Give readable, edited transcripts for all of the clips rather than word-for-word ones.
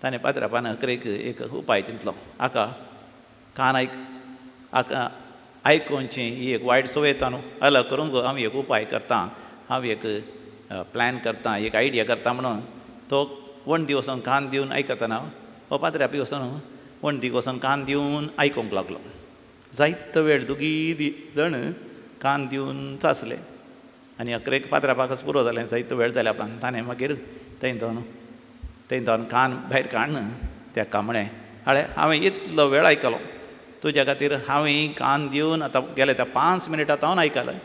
ताणें पाद्रापान अकरेक एक उपाय चिंतलो. हाका कान आयक हाका आयकुची ही एक वायट संवय येता न्हू अलग करूंक हांव एक उपाय करतां, हांव एक प्लॅन करतां, एक आयडिया करतां म्हणून तो वणटी वचोन कान दिवन आयकतना हो पाद्री वचोन वणटीक वचोन कान दिवन आयकूंक लागलो. जायतो वेळ दोगीय जाण कान दिवनच आसले आनी अकरेक पाद्राबाकच पुरो जालें, जायतो वेळ जाल्या उपरांत ताणें मागीर थंय जावन कान भायर काडून ताका म्हळें, आळे हांवें इतलो वेळ आयकलो तुज्या खातीर हांवें कान दिवन आतां गेले ते 5 मिनटां तावन आयकलें,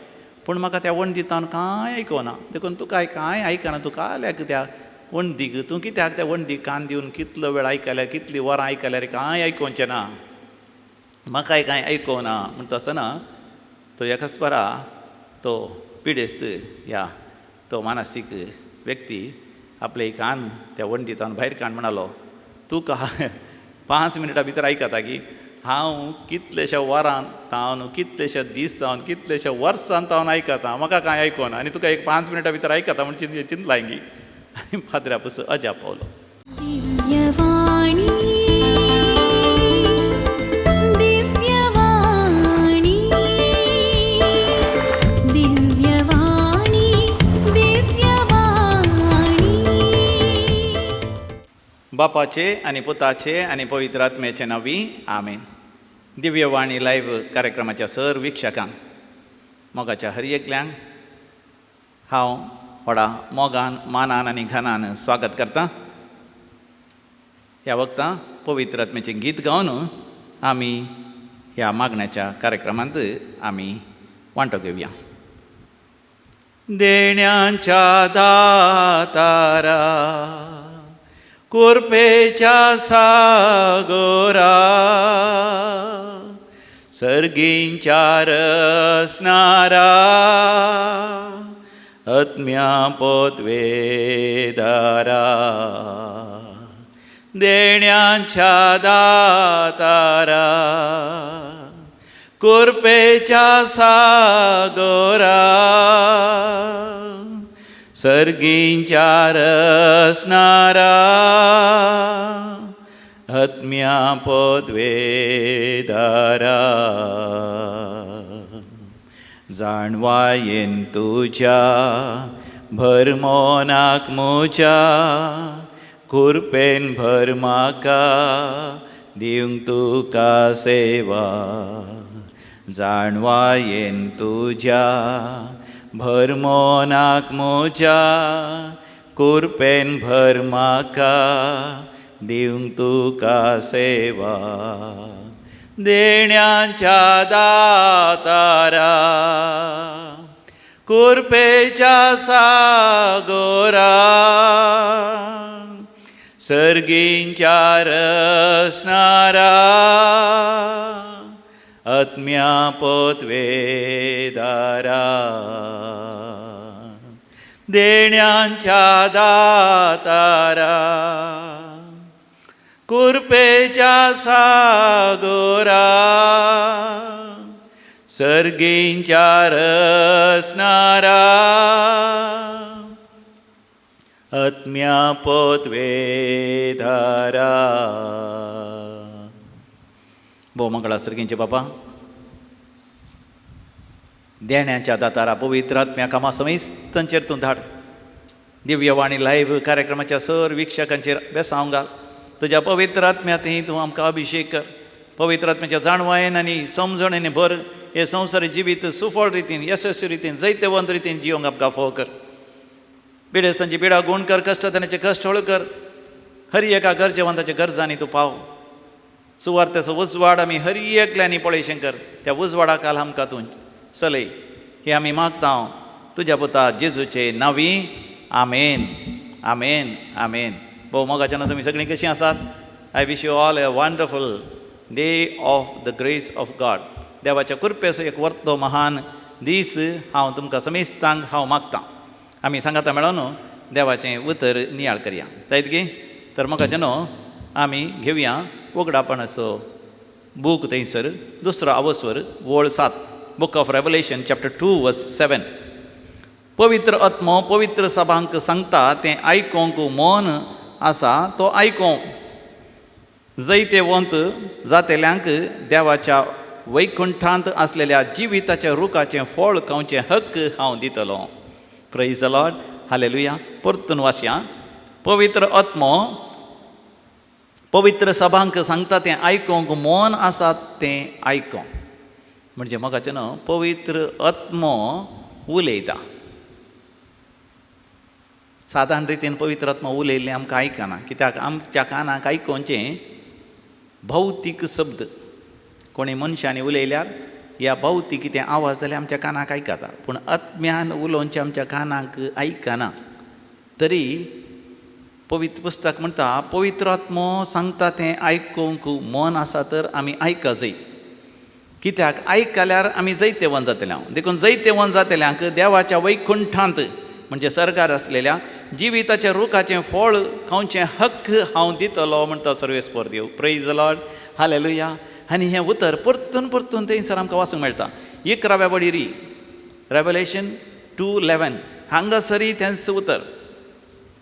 पूण म्हाका त्या वणटी तावन कांय आयकुना, देखून तुका कांय आयकना, तूं काल्याक त्या वणटीक तूं कित्याक त्या वणटीक कान दिवन कितलो वेळ आयकल्यार, कितलीं वरां आयकल्यार कांय आयकुचें ना, म्हाकाय कांय आयकुना. म्हणटा आसतना तो एकस्परा तो पिडेस्त ह्या तो मानसीक व्यक्ती आपले कान त्या वणटींतल्यान भायर काड म्हणालो, तुका 5 मिनटां भितर आयकता की हांव कितलेश्या वरां तावन, कितलेशे दीस जावन, कितलेशे वर्सां तावन आयकता, म्हाका कांय आयकुना आनी तुका एक 5 मिनटां भितर आयकता म्हण चिंतलां की. आनी पाद्र्या पसून अजाप पावलो. बापाचे आनी पुताचे आनी पवित्र आत्म्याचे नांवी आमेन. दिव्यवाणी लायव्ह कार्यक्रमाच्या सर वीक्षकांक, मोगाच्या हर एकल्यांक हांव व्हडा मोगान, मानान आनी घनान स्वागत करतां. ह्या वक्ता पवित्र आत्म्याचें गीत गावन आमी ह्या मागण्याच्या कार्यक्रमांत आमी वांटो घेवया. देण्यांच्या दातारा कुर्पेच्या सागोरा सर्गींच्या रसनारा आत्म्या पोतवेदारा देण्यांच्या दातारा कुर्पेच्या सागोरा सर्गींच्या रसनारा आत्म्या पोतवेदारा. जाणवायेन तुज्या भरमोनाक म्हज्या कुर्पेन भर म्हाका दिवंक तुका सेवा. जाणवायेन तुज्या भरमोनाक म्हज्या कुर्पेन भर म्हाका दिवंक तुका सेवा. देण्यांच्या दातारा कुर्पेच्या सागोरा सर्गींच्या रसनारा आत्म्या पोतवेदारा देण्यांच्या दातारा कुर्पेच्या सागोरा सर्गींच्या रसनारा आत्म्या पोतवेदारा. भोव मंगळा सर्गींचे बापा, देण्याच्या दातारा पवित्र आत्म्या कामा समेस्तांचेर तूं धाड. दिव्यवाणी लायव्ह कार्यक्रमाच्या सर वीक्षकांचेर बेसांव घाल. तुज्या पवित्र आत्म्यांतूय तूं आमकां अभिशेक कर. पवित्र आत्म्याच्या जाणवायेन आनी समजणेन भर हे संवसारी जिवीत सुफळ रितीन, यशस्वी रितीन, जैतवंत रितीन जिवंक आमकां फोव कर. पिडेस्तांची पिडा गूण कर, कश्टतांचे कश्ट हळू कर. हर एका गरजेवंताच्या गरजांनी तूं पाव. सुवार्थेचो उजवाड आमी हर एकल्यांनी पळयशें कर. त्या उजवाडा काल आमकां तूं चलय हे आमी मागता तुज्या पुता जेजूचे नांवी. आमेन, आमेन, आमेन. भोव मोगाच्यान तुमी सगळीं कशीं आसात? I wish you all a wonderful day of the grace of God. देवाच्या कृपेचो एक वर्तो महान दीस हांव तुमकां समेस्तांक हांव मागतां. आमी सांगाता मेळोन देवाचें उतर नियाळ करया जायत की. तर मोगाच्यान आमी घेवया उगडापणाचो बूक थंयसर दुसरो अवस्वर वळ 7, book of Revelation chapter 2 verse 7. पवित्र आत्मो पवित्र सभांक सांगता तें आयकोंक मन आसा तो आयकों. जैतेवंत जातेल्यांक देवाच्या वैकुंठांत आसलेल्या जिविताच्या रुखाचें फळ खावचें हक्क हांव दितलो. Praise the Lord, hallelujah. परतून वाचया. पवित्र आत्मो पवित्र सभांक सांगता तें आयकोंक मन आसा तें आयकों. म्हणजे मोगाचें न्हू, पवित्र आत्मो उलयता. सादारण रितीन पवित्र आत्मो उलयल्लें आमकां आयकना, कित्याक आमच्या कानाक आयकोवचें भौतीक शब्द. कोणी मनशांनी उलयल्यार या भौतीक कितें आवाज जाल्यार आमच्या कानाक आयकता, पूण आत्म्यान उलोवचें आमच्या कानाक आयकना. तरी पवित्र पुस्तक म्हणटा पवित्र आत्मो सांगता तें आयकूंक मन आसा तर आमी आयका जाय, कित्याक आयकल्यार आमी जैतेवंत जातले. हांव देखून जैतेवंत जातल्यांक देवाच्या वैकुंठांत म्हणजे सर्गार आसलेल्या जिविताच्या रुखाचें फळ खावचें हक्क हांव दितलो म्हणटा सर्वेस्पर देव. Praise the Lord, hallelujah. आनी हें उतर परतून परतून थंयसर आमकां वाचूंक मेळटा. 11व्या वळेरी, रेवलेशन 2:11 हांगासरय तेंच उतर.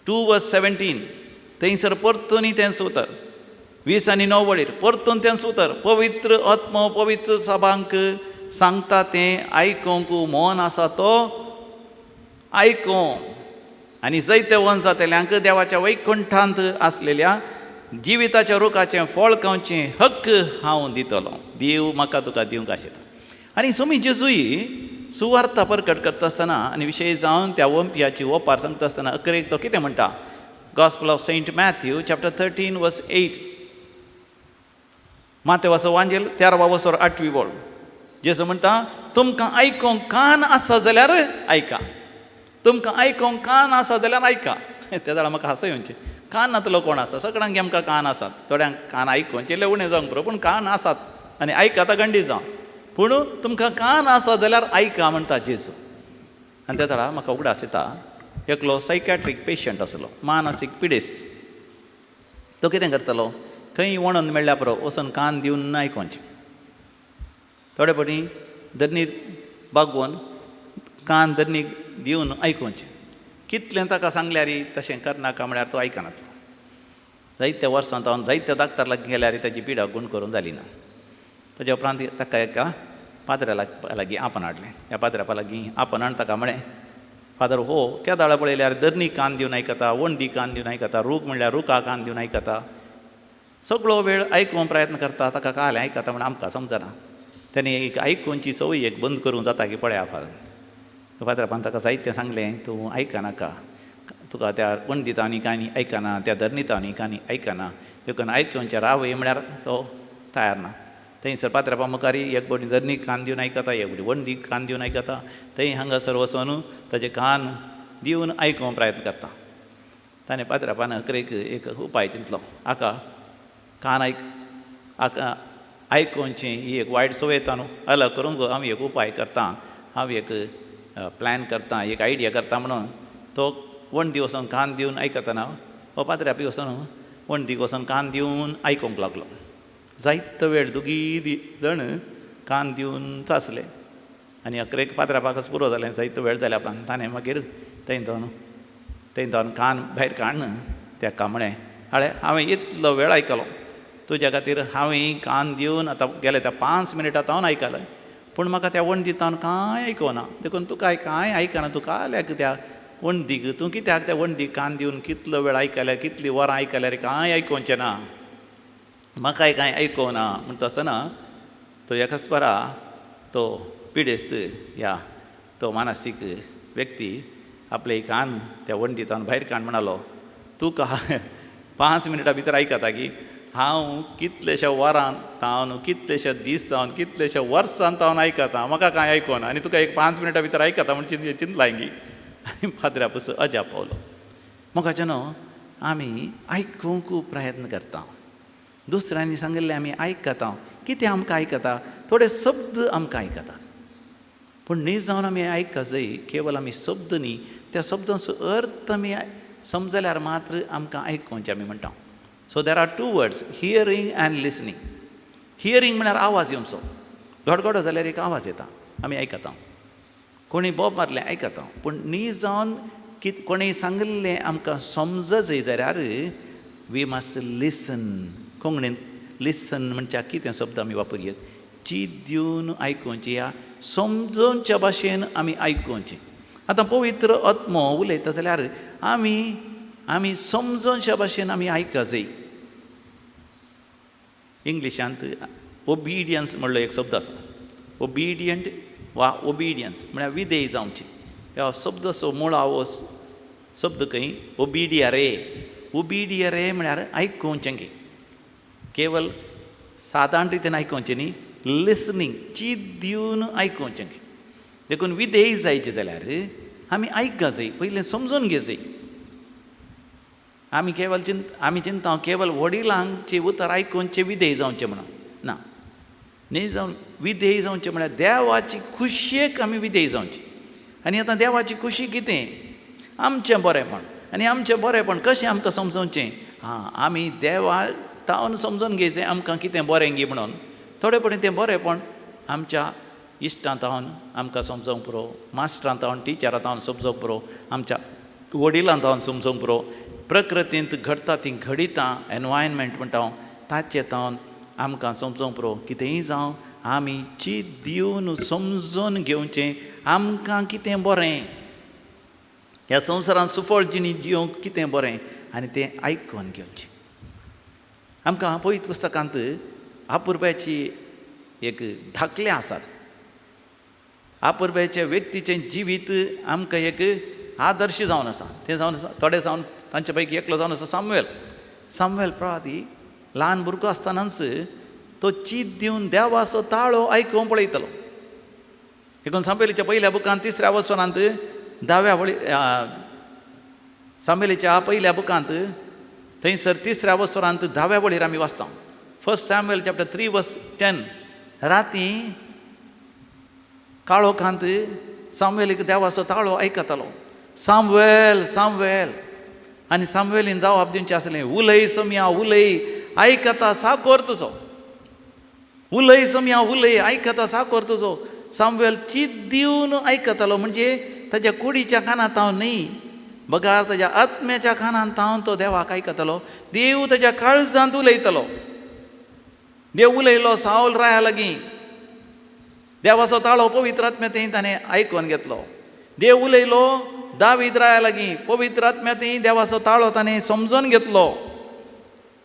2:17 थंयसर परतूनय तेंच उतर. 20 आणि 9 वळीर परतून तेंच उतर. पवित्र आत्मो पवित्र सभांक सांगता तें आयकूंक मन आसा तो आयकूं. आनी जैतेवंत जातल्यांक देवाच्या वैकुंठांत आसलेल्या जिविताच्या रुखाचें फळ खावचें हक्क हांव दितलो. देव म्हाका तुका दिवंक आशिल्लो. आनी सोमी जेजूय सुवार्ता परकट करता आसतना आनी विशय जावन त्या ओंपयाची ओपार सांगता आसतना अकरेक तो कितें म्हणटा? Gospel of Saint Matthew chapter 13 verse 8, मातेवाचो वांजेल 13वा वसोर 8वी वळ. जेजू म्हणटा तुमकां आयकोंक कान आसा जाल्यार आयका, तुमकां आयकोंक कान आसा जाल्यार आयका. त्या जाल्यार म्हाका हांसो येवचें, कान नातलो कोण आसा? सगळ्यांक आमकां कान आसात. थोड्यांक कान आयकोवचें इल्लें उणें जावंक पुरो, पूण कान आसात आनी आयकता गंडी जावं, पूण तुमकां कान आसा जाल्यार आयका म्हणटा जेजू. आनी त्या वेळार म्हाका उगडास येता, एकलो सायकॅट्रीक पेशंट आसलो, मानसीक पिडेस्त. तो कितें करतालो, खंय वणन मेळ्ळ्या पुरो वचून कान दिवन आयकोवचें. थोडे फावटी धरणीर बागोवन कान धरणीक दिवन आयकोवचें. कितलें ताका सांगल्यार तशें करनाका म्हळ्यार तो आयकनातलो. जायत्या वर्सां जावन जायत्या डाक्टर लागीं गेल्यार ताजी पिडा गूण करून जाली ना. ताज्या उपरांत ताका एका पाद्र्या लागीं आपण हाडलें. ह्या पाद्र्या लागीं आपण हाडून ताका म्हळें, फादर हो केदाळा पळयल्यार धरणी कान दिवन आयकता, वणदी कान दिवन आयकता, रूख म्हणल्यार रुखा कान दिवन आयकता, सगळो वेळ आयकूंक प्रयत्न करता, ताका कालें आयकता म्हण आमकां समजना. तेणें एक आयकुंची संवय एक बंद करूंक जाता की पळया फादर. फादरापान ताका जायतें सांगलें, तूं आयकनाका, तुका त्या वणदीत आनी कांय आयकना, त्या धरणीत आनी कांय आयकना, देखून आयकुंचें रावय म्हळ्यार तो तयार ना. थंयसर पाद्रापा मुखार एक फावटी धरणीक कान दिवन आयकता, एक फावटी वणदीक कान दिवन आयकता, थंय हांगासर वचून ताजे कान दिवन आयकूंक प्रयत्न करता. ताणें पाद्रापान अकरेक एक उपाय चिंतलो, हाका कान हाका आयकुंची ही एक वायट संवय येता न्हू, अलग करूंक हांव एक उपाय करता, हांव एक प्लॅन करता, एक आयडिया करता म्हणून तो वणदी वचून कान दिवन आयकतना हो पाद्र्यापी वचून वणदीक वचून कान दिवन आयकूंक लागलो. जायतो वेळ दोगी जण कान दिवन चाचले आनी अकरेक पाद्रापाकच पुरो जालें. जायतो वेळ जाल्या उपरांत ताणें मागीर थंय जावन कान भायर काडून ताका म्हळें, आळे हांवें इतलो वेळ आयकलो तुज्या खातीर, हांवें कान दिवन आतां गेले त्या 5 मिनटां हांव आयकलें, पूण म्हाका त्या वणदींत कांय आयकुना, देखून तुका कांय आयकना, तूं काल्याक त्या वणदीक, तूं कित्याक त्या वणदीक कान दिवन कितलो वेळ आयकल्यार, कितलीं वरां आयकल्यार कांय आयकुचें ना, म्हाकाय कांय आयकुना म्हणटा आसतना तो एकस्परा तो पिडेस्त या तो मानसीक व्यक्ती आपले कान त्या वणदींत भायर काड म्हणालो, तुका 5 मिनटां भितर आयकता की हांव कितलेशा वरां तावन, कितलेशे दीस जावन, कितलेशे वर्सां तावन आयकता, म्हाका कांय आयकुना आनी तुका एक 5 मिनटां भितर आयकता म्हण चिंतलां गी. आनी पाद्र्या पसून अजाप पावलो. मोगाचें न्हू, आमी आयकूंक प्रयत्न करता, दुसऱ्यांनी सांगिल्लें आमी आयकता. कितें आमकां आयकता? थोडे शब्द आमकां आयकतात, पूण न्ही जावन आमी आयकता जंय केवल आमी शब्द न्ही, त्या शब्दांचो अर्थ आमी समजल्यार मात्र आमकां आयकुचें आमी म्हणटा. So there are 2 words, hearing and listening. Hearing म्हळ्यार आवाज येवचो, गडगडो जाल्यार एक आवाज येता, आमी आयकता, कोणी बोब मारलें आयकता, पूण न्ही जावन कोणी सांगिल्लें आमकां समज जाल्यार we must लिसन. कोंकणीन लिसन म्हणच्या कितें शब्द आमी वापरयत, चीत दिवन आयकुचें ह्या समजोवच्या भाशेन आमी आयकुचें. आतां पवित्र आत्मो उलयता जाल्यार आमी आमी समजोवच्या भाशेन आमी आयका जाय. इंग्लिशांत ओबिडियन्स म्हणलो एक शब्द आसा, ओबिडियंट वा ओबिडियन्स म्हळ्यार विधेय जावचें. ह्या शब्दाचो मुळावो शब्द खंय ओबिडियरे. ओबिडियरे म्हळ्यार आयकुचें, केवल सादारण रितीन आयकुचें न्ही, लिसनींग, चीत दिवन आयकुचें. देखून विधेय जायचें जाल्यार आमी आयका जाय, पयलें समजून घेवचें. आमी केवल आमी चिंता केवल वडिलांची उतर आयकुचें विधेय जावचें म्हणून ना, न्ही जावन विधेय जावचें म्हळ्यार देवाची खुशयेक आमी विधेय जावची. आनी आतां देवाची खुशी कितें? आमचें बरेंपण. आनी आमचें बरेंपण कशें आमकां समजोवचें? आं, आमी देवा तावन समजून घेवचें आमकां कितें बरें गी म्हणून. थोडे फावटी तें बरेंपण आमच्या इश्टां तावन आमकां समजोवंक पुरो, मास्टरां तावन टिचरां तावन समजोवंक पुरो, आमच्या वडिलां तावन समजोवंक पुरो, प्रकृतींत घडटा तीं घडितां, एनवायरमेंट म्हणटा हांव, ताचे तावन आमकां समजोवंक पुरो. कितेंय जावं आमी चीत दिवन समजून घेवचें आमकां कितें बरें, ह्या संवसारांत सुफळ जिणी जिवंक कितें बरें, आनी तें आयकून घेवचें. आमकां पवित्र पुस्तकांत आपुरब्याची एक धाकलें आसात. आपुरब्याच्या व्यक्तीचें जिवीत आमकां एक आदर्श जावन आसा. तें जावन आसा थोडे जावन तांचे पैकी एकलो जावन आसा सामुएल. सामुएल प्रवादी ल्हान भुरगो आसतनाच तो चीत दिवन देवाचो ताळो आयकूंक पळयतलो. देखून सामुएलाच्या पयल्या बुकांत तिसऱ्या वचनांत धाव्या वळी, सामुएलाच्या पयल्या बुकांत थंयसर तिसऱ्या वसरांत धाव्या वळीर आमी वाचता. 1 Samuel chapter 3 verse 10. राती काळोखांत सामुएलीक देवाचो ताळो आयकतालो, सामुएल सामुएल. आनी सामुएलीन जवाब दिवचें आसलें, उलय सोमया उलय, आयकता साकोर तुजो, उलय सोमया उलय, आयकता साकोर तुजो. सामुएल चीत दिवन आयकतालो, म्हणजे ताज्या कुडीच्या कानांत हांव न्ही, बगार ताज्या आत्म्याच्या कानांत हांव तो देवाक आयकतालो. देव ताज्या काळजांत उलयतालो. देव उलयलो सावल राया लागीं, देवाचो ताळो पवित्र आत्म्या ताणें आयकून घेतलो. देव उलयलो दावीद राया लागीं, पवित्र आत्म्या देवाचो ताळो ताणें समजून घेतलो.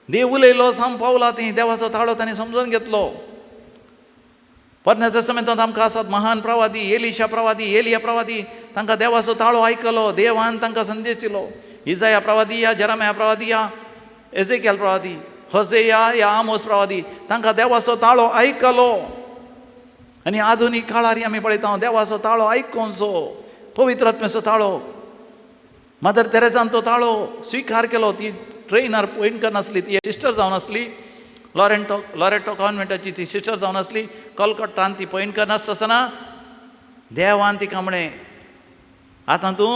देव उलयलो साम पावला ती देवाचो ताळो ताणें समजून घेतलो. पोरण्या तेस्तामेंतांत आमकां आसात महान प्रवादी, एलिशा प्रवादी, एलिया प्रवादी, तांकां देवाचो ताळो आयकलो, देवान तांकां संदेश दिलो. इजाया प्रवादी या जेरेमिया प्रवादी या एजेकियल प्रवादी, होसेया या आमोस प्रवादी, तांकां देवाचो ताळो आयकलो. आनी आधुनीक काळार आमी पळयता देवाचो ताळो आयकुचो, पवित्र आत्म्याचो ताळो. मदर तेरेजान तो ताळो स्विकार केलो. ती ट्रेनार पॉयंट करनासली, ती सिस्टर जावन आसली, लॉरेटो कॉन्वेंटाची ती सिस्टर जावन आसली, कोलकत्तान ती पॉयंट करनासतना देवान तिका म्हळें, आतां तूं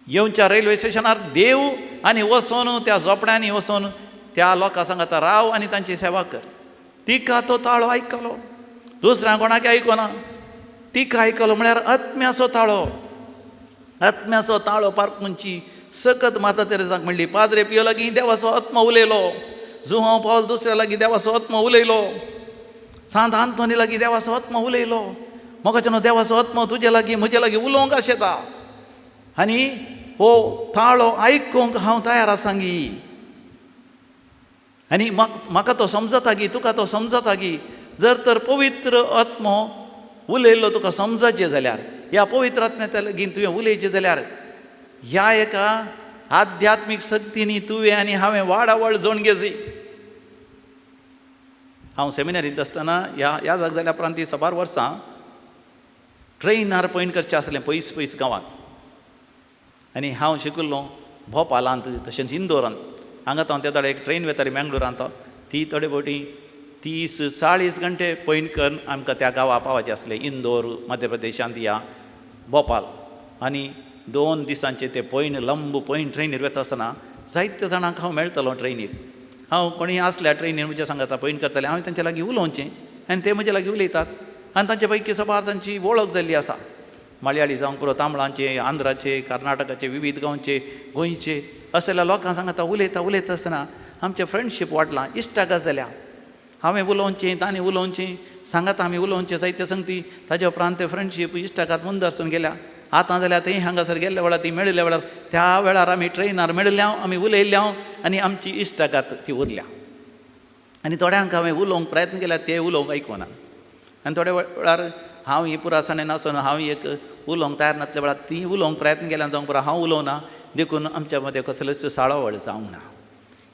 येवच्या रेल्वे स्टेशनार देव आनी वचोन त्या झोपड्यांनी वचोन त्या लोकां सांगता राव आनी तांची सेवा कर. तिका तो ताळो आयकलो, दुसऱ्या कोणाक आयकना, तिका आयकलो. म्हळ्यार आत्म्याचो ताळो, आत्म्याचो ताळो पारखुंची सकत माता तेरेजाक म्हणली, पाद्रे पियो लागीं देवाचो आत्मो उलयलो, जुहांव पावल दुसऱ्या लागीं देवाचो आत्मो उलयलो, सांत आंतोनी लागीं देवाचो आत्मो उलयलो. मोगाच्यानो देवाचो आत्मो तुजे लागीं म्हजे लागीं उलोवंक आशेता आनी हो ताळो आयकूंक हांव तयार आसांगी, आनी म्हाका तो समजता गी, तुका तो समजता गी. जर तर पवित्र आत्मो उलयल्लो तुका समजाचें जाल्यार, ह्या पवित्र आत्म्या लागीं तुवें उलयचें जाल्यार, ह्या एका आध्यात्मीक शक्तींनी तुवें आनी हांवें वाडावळ जोण घेजी. हांव सेमिनारींत आसतना ह्या जाग जाल्या उपरांत ती साबार वर्सां ट्रेनार पॉयंट करचें आसलें पयस पयस गांवांत. आनी हांव शिकिल्लो भोपालांत तशेंच इंदोरांत. हांगा हांव त्या एक ट्रेन वेताली मँगलोरांत, ती थोडे फावटी 30-40 घंटे पॉयंट करून आमकां त्या गांवा पावचें आसलें, इंदोर मध्य प्रदेशांत या भोपाल. आनी 2 दिसांचे ते पॉयंट लंब पॉयंट ट्रेनीर वता आसतना जायत्या जाणांक हांव मेळटलो ट्रेनीर. हांव कोणीय आसल्या ट्रेनीर म्हज्या सांगता पॉयंट करताले, हांवें तांच्या लागीं उलोवचें आनी ते म्हज्या लागीं उलयतात. आनी तांचे पैकी साबार तांची वळख जाल्ली आसा, मलयाळी जावंक पुरो, तामिळांचे, आंध्राचे, कर्नाटकाचे, विविध गांवचे, गोंयचे. असल्या लोकां सांगता उलयता उलयता आसतना आमचें फ्रेंडशीप वाडलां, इश्टागत जाल्या. हांवें उलोवचें, तांणी उलोवचें, सांगात आमी उलोवचें जायते संगती. ताज्या उपरांत ते फ्रेंडशीप इश्टागत मुंदरसून गेल्या. आतां जाल्यार थंय हांगासर गेल्ल्या वेळार, ती मेळिल्ल्या वेळार, त्या वेळार आमी ट्रेनार मेळिल्ल्या, आमी उलयल्ल्या आनी आमची इश्टागत ती उरल्या. आनी थोड्यांक हांवें उलोवंक प्रयत्न केल्यार ते उलोवंक आयकुना. आनी थोड्या वेळार हांव ही पुरासाणेन आसून हांव एक उलोवंक तयार नासल्या वेळार ती उलोवंक प्रयत्न केल्यार जावंक पुरो हांव उलोवना, देखून आमच्या मदें कसलोच साळावळ जावंक ना.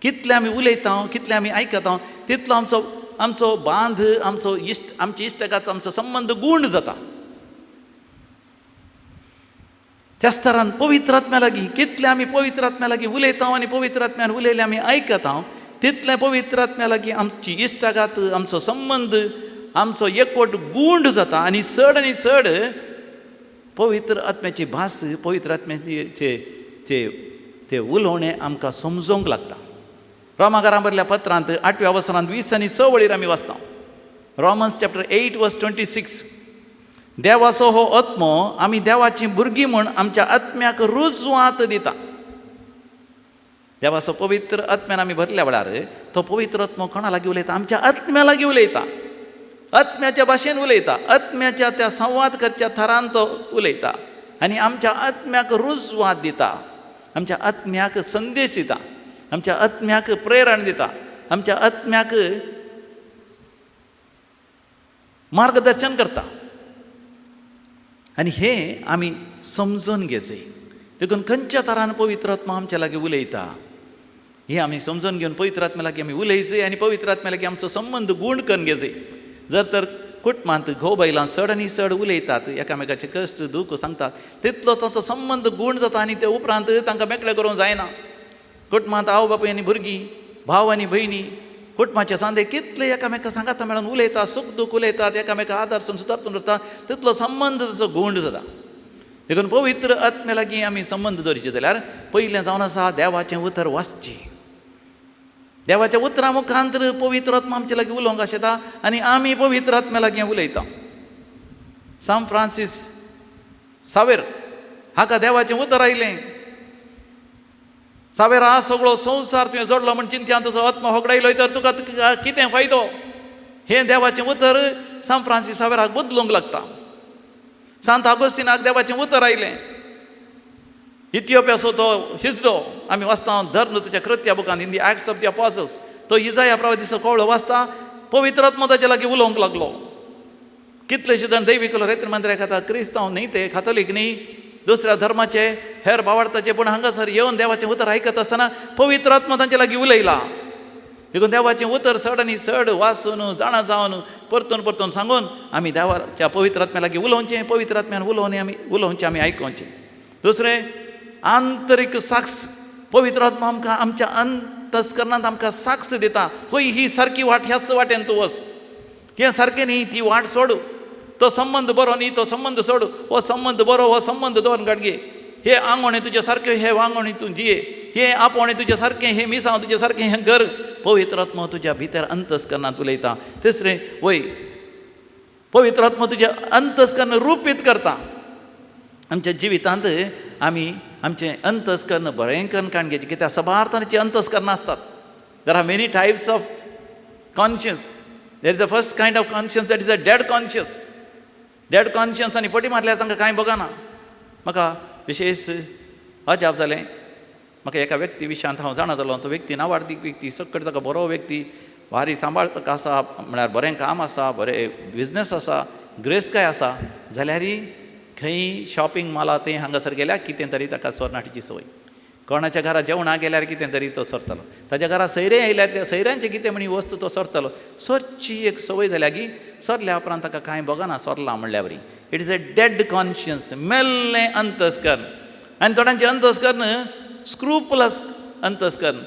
कितलें आमी उलयता, कितलें आमी आयकता, तितलो आमचो आमचो बांद, आमचो इश्ट, आमची इश्टागत, आमचो संबंद गूंड जाता. त्याच तरान पवित्र आत्म्या लागीं कितलें आमी पवित्र आत्म्या लागीं उलयता आनी पवित्र आत्म्यान उलयलें आमी आयकता, तितलें पवित्र आत्म्या लागीं आमची इश्टागत, आमचो संबंद, आमचो एकवट गूंड जाता. आनी चड आनी चड पवित्र आत्म्याची भास, पवित्र आत्म्याचे ते उलोवणें आमकां समजूंक लागता. रोमाकारां बरयल्ल्या पत्रांत 8व्या वसनांत 20 आनी 6 वळीर आमी वाचता. रोमन्स चॅप्टर 8 वर्स 26, देवाचो हो आत्मो आमी देवाचीं भुरगीं म्हूण आमच्या आत्म्याक रुजवात दिता. देवाचो पवित्र आत्म्यान आमी भरल्या वेळार तो पवित्र आत्मो कोणा लागीं उलयता? आमच्या आत्म्या लागीं उलयता, आत्म्याच्या भाशेन उलयता, आत्म्याच्या त्या संवाद करच्या थरान तो उलयता आनी आमच्या आत्म्याक रुजवात दिता, आमच्या आत्म्याक संदेश दिता, आमच्या आत्म्याक प्रेरण दिता, आमच्या आत्म्याक मार्गदर्शन करता. आनी हें आमी समजून घेवचें. देखून खंयच्या तरान पवित्र आत्मा आमच्या लागीं उलयता हें आमी समजून घेवन पवित्र आत्म्या लागीं आमी उलयचें आनी पवित्र आत्म्या लागीं आमचो संबंद गूंड करून घेवचें. जर तर कुटुंबांत घोव बायलां चड आनी चड उलयतात, एकामेकाचे कश्ट दूख सांगतात, तितलो तांचो संबंद गूंड जाता आनी ते उपरांत तांकां मेकळें करूंक जायना. कुटुंबांत आवय बापूय आनी भुरगीं, भाव आनी भयणी, कुटुंबाचे सांदे कितले एकामेका सांगाता मेळून उलयतात, सूख दूख उलयतात, एकामेका आदार सुदारतून उरता, तितलो संबंद ताचो गूंड जाता. देखून पवित्र आत्म्या लागीं आमी संबंद दवरचे जाल्यार पयलें जावन आसा देवाचें उतर वाचचें. देवाच्या उतरां मुखांतर पवित्र आत्मा आमचे लागीं उलोवंक आशेता आनी आमी पवित्र आत्म्या लागीं उलयता. सांत फ्रांसीस सावेर हाका देवाचें उतर आयलें. सावेरा, सगळो संवसार तुवें जोडलो म्हण चिंत्यान तुजो आत्मा होगडायलो तर तुका कितें फायदो? हें देवाचें उतर सांत फ्रांसीस सावेराक बदलूंक लागता. सांत आगोस्तिनाक देवाचें उतर आयलें. इथियोपियाचो तो हिजडो आमी वाचता धर्म तुज्या कृत्या बुकान, in the Acts of the Apostles, तो इजाया प्रवादीचो कवळो वाचता, पवित्र आत्मो ताच्या लागीं उलोवंक लागलो. कितलेशे जाण दैवीक रेत्र मंदिराक खाता, क्रिस्तांव न्ही ते, काथोलीक न्ही, दुसऱ्या धर्माचे हेर भावार्थाचे, पूण हांगासर येवन देवाचें उतर आयकत आसतना पवित्र आत्मो तांचे लागीं उलयला. देखून देवाचें उतर चड आनी चड वाचून, जाणा जावन, परतून परतून सांगून आमी देवाच्या पवित्र आत्म्या लागीं उलोवचें, पवित्र आत्म्यान उलोवन आमी उलोवचें, आमी आयकोवचें. दुसरें आंतरीक साक्ष, पवित्र आत्मा आमकां आमच्या अंतस्करणांत आमकां साक्ष दिता, हय ही सारकी वाट, ह्याच वाटेन तूं वच, हें सारकें न्ही, ती वाट सोड, तो संबंद बरो न्ही, तो संबंद सोड, हो संबंद बरो, हो संबंद दवर काडगे, हे आंगोणे तुजे सारकें, हे वांगोणे तूं जिये, हे आपोवणें तुजें सारकें, हें मिसांव तुजें सारकें, हें कर. पवित्र आत्मा तुज्या भितर अंतस्करणांत उलयता. तिसरें, वय पवित्र आत्मा तुज्या अंतस्करण रुपीत करता. आमच्या जिवितांत आमी आमचें अंतस्करण बरें करून काडून घेवचें, कित्याक सबार तरांची अंतस्करणां आसतात. There are many types of conscience. There is the first kind of conscience that is a dead conscience. Dead conscience आनी पटी मारल्यार तांकां कांय बगना. म्हाका विशेश अजाप जालें, म्हाका एका व्यक्ती विशयांत हांव जाणा जालो. तो व्यक्ती नावाडदीक व्यक्ती, सकट ताका बरो व्यक्ती, भारी सांबाळ ताका आसा, म्हळ्यार बरें काम आसा, बरें बिजनस आसा, गिरेस्तकाय आसा, जाल्यारय खंय शॉपिंग मॉला थंय हांगासर गेल्यार कितें तरी ताका स्वर्णाटीची संवय. कोणाच्या घरा जेवणाक गेल्यार कितें तरी तो सरतालो, ताच्या घरा सैरे आयल्यार त्या सैऱ्यांचें कितें म्हणी वस्तू तो सरतालो. सरची एक संवय जाल्या की सरल्या उपरांत ताका कांय बगना सरलां म्हणल्या वरी. It is a dead conscience, मेल्लें अंतस्कर्ण. आनी थोड्यांचें अंतस्कर्ण स्क्रुपुलस अंतस्कर्ण.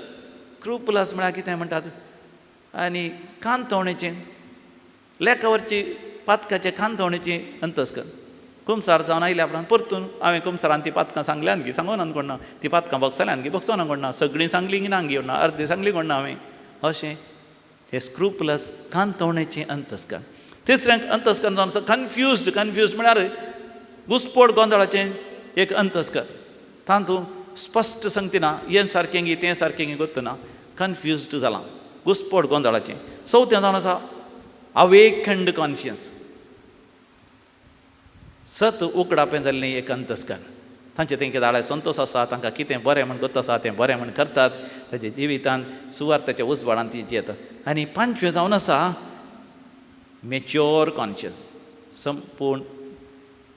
स्क्रुपुलस म्हळ्यार कितें म्हणटात, आनी कानतवणेचें, लेखावरची पातकाचें कानतवणेचें अंतस्कर्ण. कुमसार जावन आयल्या उपरांत परतून हांवें कुमसारान ती पातकां सांगल्यान गी सांगून कोण ना, ती पातकां भोगसल्यान गी भोगसोना कोण ना, सगळीं सांगली की ना गी ना, अर्दी सांगली कोण ना हांवें. अशें ते स्क्रुपुलस कानतवणेचें अंतस्कर्ण. तिसरें अंतस्कर्ण जावन आसा कन्फ्युज्ड. कन्फ्युज्ड म्हळ्यार घुसपोड गोंदळाचें एक अंतस्कर्ण. तातूंत स्पश्ट संगती ना, हें सारकें गी तें सारकें गी गोत्तना, कन्फ्युज्ड जालां, घुसपट गोंदळाचें. चवथें जावन आसा अवेकंड कॉन्शियस, सत उकडापें जाल्लें एक अंतस्कर्ण. तांचे तेंके दाळे संतोश आसा, तांकां कितें बरें म्हण गोत्त आसा तें बरें म्हण करतात, ताच्या जिवितान सुवार्थाच्या उजवाडान ती जियेता. आनी पांचवें जावन आसा मेच्योर कॉन्शियस, संपूर्ण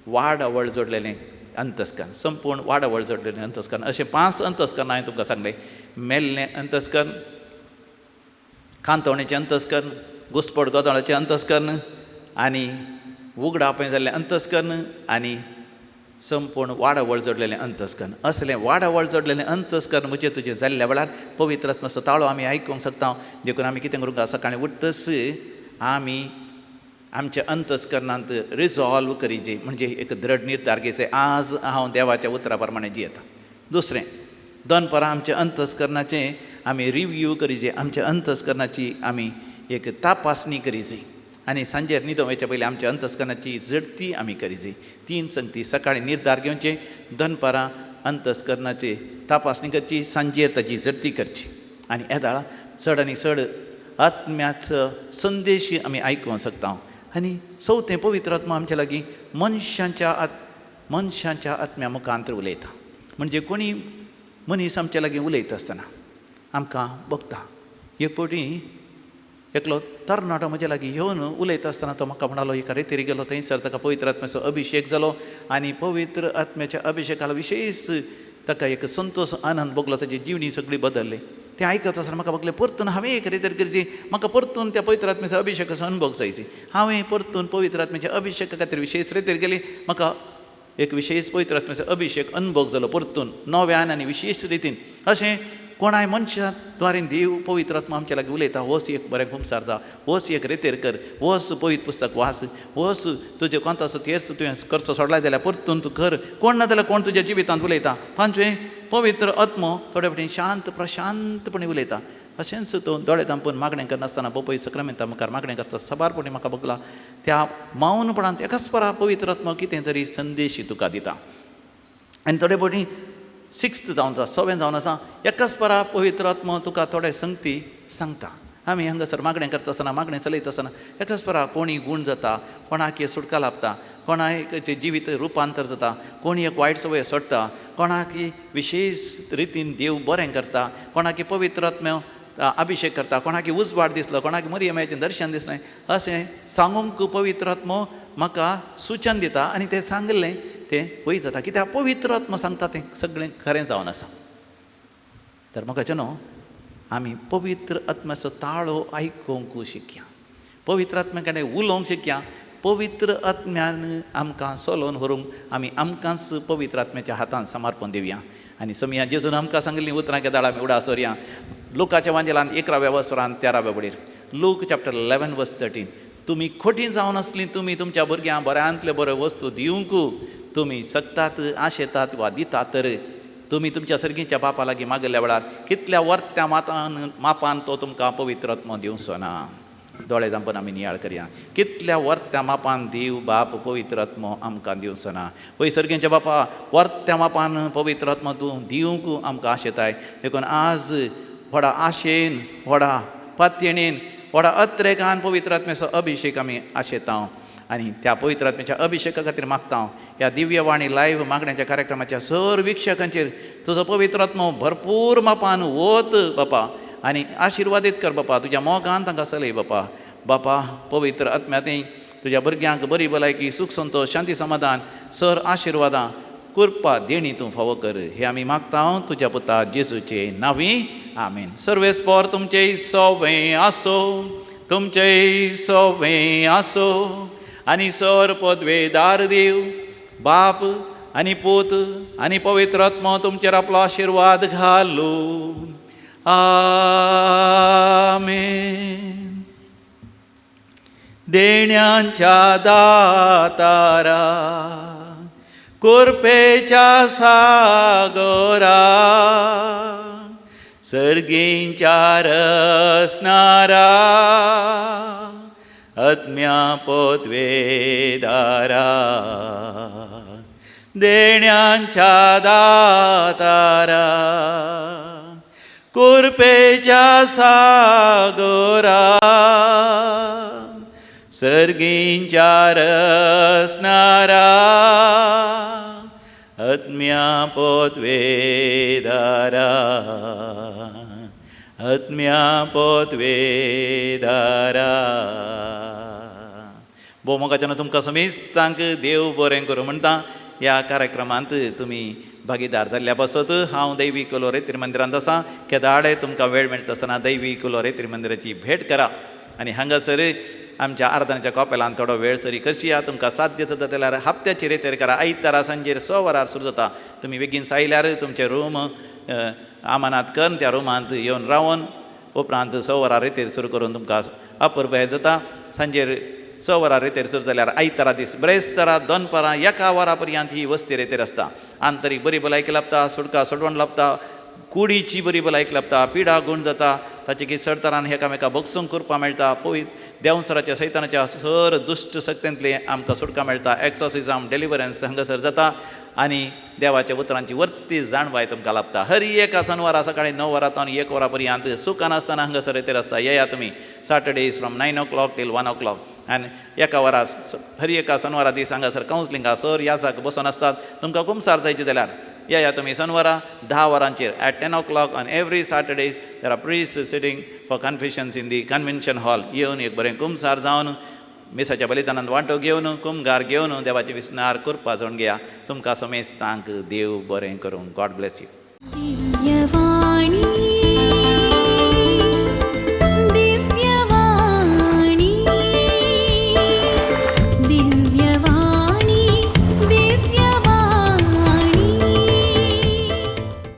वाडावळ जोडलेलें अंतस्कर्ण, संपूर्ण वाडावळ जोडलेलें अंतस्कर्ण. अशें 5 अंतस्कर्ण हांवें तुमकां सांगलें. मेल्लें अंतस्कर्ण, कांतवणेचें अंतस्कर्ण, घुसपट गोंदळाचें अंतस्कर्ण, आनी उगडापें जाल्लें अंतस्कर्ण, आनी संपूर्ण वाडावळ जोडलेलें अंतस्कर्ण. असलें वाडावळ जोडलेलें अंतस्कर्ण म्हजें तुजें जाल्ल्या वेळार पवित्र आत्म्याचो ताळो आमी आयकूंक शकता. देखून आमी कितें करूंक, सकाळीं उठतच आमी आमच्या अंतस्कर्णांत रिजॉल्व करीजे, म्हणजे एक दृढ निर्धार घेयचे, आज हांव देवाच्या उतरा प्रमाणे जियेता. दुसरें, दनपरां आमच्या अंतस्कर्णाचें आमी रिव्यू करीजे, आमच्या अंतस्कर्णाची आमी एक तपासणी करीजे, आनी सांजेर न्हिदोंक वयच्या पयलीं आमच्या अंतस्कर्णाची झडती आमी करीजे. 3 संगती, सकाळीं निर्धार घेवचे, दनपरां अंतस्कर्णाची तपासणी करची, सांजेर ताची झडती करची. आनी येदाळा चड आनी चड आत्म्याचो संदेश आमी आयकूंक शकता. आनी चवथें, पवित्र आत्मा आमच्या लागीं मनशांच्या आत्म्या मुखांत उलयता. म्हणजे कोणी मनीस आमच्या लागीं उलयता आसतना आमकां बघता. एक फावटी एकलो तरणाटो म्हज्या लागीं येवन उलयता आसतना तो म्हाका म्हणालो, एका रेतीर गेलो, थंयसर ताका पवित्र आत्म्याचो अभिशेक जालो आनी पवित्र आत्म्याच्या अभिशेकाला विशेश ताका एक संतोष आनंद भोगलो, ताजी जिवणी सगळी बदल्ली. तें आयकत आसतना म्हाका भोगलें परतून हांवें एक रेतीर करची, म्हाका परतून त्या पवित्र आत्म्याचो अभिशेकाचो अनुभव जायची. हांवें परतून पवित्र आत्म्याच्या अभिशेका खातीर विशेश रेतीर गेली, म्हाका एक विशेश पवित्र आत्म्याचो अभिशेक अनुभव जालो परतून नव्यान आनी विशेश रितीन. अशें कोणाय मनशा द्वारेन देव पवित्र आत्मा आमच्या लागीं उलयता, वच एक बरें कुमसार जा, वच एक रेतेर कर, वच पवित्र पुस्तक वाच, वच तुजें कोंताचो तेर्स तुवें करचो सोडला जाल्यार परतून तूं कर. कोण ना जाल्यार कोण तुज्या जिवितांत उलयता. पांचवें, पवित्र आत्मो थोडे फावटी शांत प्रशांतपणी उलयता. अशेंच तूं दोळे धांपून मागणें करनासतना बोपय सक्रामेंता मुखार मागणें करता सबारपणी म्हाका भोगला त्या मौनपणांत एकाच परा पवित्र आत्मो कितें तरी संदेश तुका दिता. आनी थोडे फावटी सिक्स्थ जावन आसा, सवें जावन आसा, एकाच परा पवित्र आत्मो तुका थोडे संगती सांगता. आमी हांगासर मागणें करता आसतना, मागणें चलयता आसतना एकाच परा कोणी गूण जाता, कोणाक सुटका लाभता, कोणाक जिवीत रुपांतर जाता, कोणी एक वायट संवय सोडटा, कोणाक विशेश रितीन देव बरें करता, कोणाक पवित्र आत्म्यो अभिशेक करता, कोणाक उजवाड दिसलो, कोणाक मरियमाचें दर्शन दिसलें, अशें सांगूंक पवित्र आत्मो म्हाका सुचन दिता आनी तें सांगलें तें वय जाता. कित्याक पवित्र आत्मो सांगता तें सगळें खरें जावन आसा. तर म्हाका न्हू आमी पवित्र आत्म्याचो ताळो आयकूंक शिकया, पवित्र आत्म्या कडेन उलोवंक शिकया, पवित्र आत्म्यान आमकां चलोवन व्हरूंक आमी आमकांच पवित्र आत्म्याच्या हातान समर्पण दिवया. आनी समया जेजून आमकां सांगिल्लीं उतरां केदाळ आमी उडास दवरया. लुकाच्या वांजेलान 11व्या वसरान 13व्या बडीर, लूक चॅप्टर 11 वर्स 13, तुमी खोटी जावन आसली तुमी तुमच्या भुरग्यांक बऱ्यांतले बऱ्यो वस्तू दिवंक तुमी शकतात, आशेतात वा दितात, तर तुमी तुमच्या सर्गीच्या बापा लागीं मागिल्ल्या वेळार कितल्या वर्त्या मातान मापान तो तुमकां पवित्र आत्मो दिवचो ना. दोळे धांपून आमी नियाळ करया, कितल्या वर्त्या मापान देव बाप पवित्र आत्मो आमकां दिवचो ना. पळय सर्गीच्या बापा, वर्त्या मापान पवित्र आत्मो तूं दिवंक आमकां आशेताय, देखून आज व्हडा आशेन, व्हडा पातयेणेन, व्हडा अत्रेकान पवित्र आत्म्याचो अभिशेक आमी आशेता आनी त्या पवित्र आत्म्याच्या अभिशेका खातीर मागता. ह्या दिव्यवाणी लायव्ह मागण्याच्या कार्यक्रमाच्या सर वीक्षकांचेर तुजो पवित्र आत्मो भरपूर मापान वत बापा आनी आशिर्वादीत कर बापा, तुज्या मोगान तांकां चलय बापा. बापा पवित्र आत्म्याती तुज्या भुरग्यांक बरी भलायकी, सुख संतोश, शांती समाधान, सर आशिर्वादां, कृपा देणी तूं फावो कर, हे आमी मागता तुज्या पुता जेजूचे नांवी, आमेन. सर्वेस्पोर तुमचे सोवें आसो, तुमचे सोवें आसो, आनी सर पदवेदार देव बाप आनी पूत आनी पवित्र आत्मो तुमचेर आपलो आशिर्वाद घालू, आमेन. देण्यांच्या दातारा, कृपेच्या सागरा, सर्गींच्या रसनारा, आत्म्या पदवेदारा, देण्यांच्या दातारा, कुरपेच्या सागोरा, सर्गींच्या रसनारा, आत्म्या पोतवेदारा, आत्म्या पोतवेदारा. भोवमोगाच्यान तुमकां समेस्तांक देव बरें करूं म्हणटा. ह्या कार्यक्रमांत तुमी भागीदार जाल्ल्या पासत हांव दैवी कुलोरे त्रिमंदिरांत आसा. केदाळे तुमकां वेळ मेळटा आसतना दैवी कुलोरे त्रिमंदिराची भेट करा आनी हांगासर आमच्या आराधनाच्या कॉपेलान थोडो वेळ तरी करया. तुमकां साध्य जाता जाल्यार हप्त्याची रेतेर करा. आयतारा सांजेर 6 वरार सुरू जाता. तुमी बेगीन आयल्यार तुमचें रूम आमानात करून त्या रुमांत येवन रावन उपरांत 6 वरार रेतेर सुरू करून तुमकां अपुरबाय जाता. सांजेर 6 वरार रेतेर सुरू जाल्यार आयतारा दीस ब्रेस्तारा दनपारां 1 वरा पर्यंत ही वस्ती रेतेर आसता. आंतरीक बरी भलायकी लाबता, सुटका सोडवण लाबता, कुडीची बरी भलायकी लाबता, पिडा गूण जाता, ताचे की सडतरान एकामेका बगसूंक करपाक मेळटा, पवित्र देंवसराच्या सैतानाच्या सर दुश्ट शक्तींतले आमकां सुटका मेळटा, एक्सॉसिजम डेलिवरन्स हांगासर जाता आनी देवाच्या उतरांची वर्ती जाणवाय तुमकां लाबता. हर एका शनवारा सकाळी 9 वरां तावन 1 वरां पर्यंत सुखान आसतना हांगासर येतेर आसता. येया तुमी. Saturdays from 9 o'clock till 1 o'clock आनी 1 वरां हर एका शनवारा दीस हांगासर कावन्सिलिंगा सर याजाक बसून आसतात. तुमकां कुमसार जायचे जाल्यार येया तुमी शनवारा 10 वरांचेर at 10 o'clock on every Saturday there are priest sitting for confessions in the convention hall. येवन एक बरें कुमसार जावन मिसाच्या बलिदानांत वांटो घेवन कुमगार घेवन देवाचे विस्नार करपा जावन घेया. तुमकां समेस्तांक देव बरें करूं. God bless you.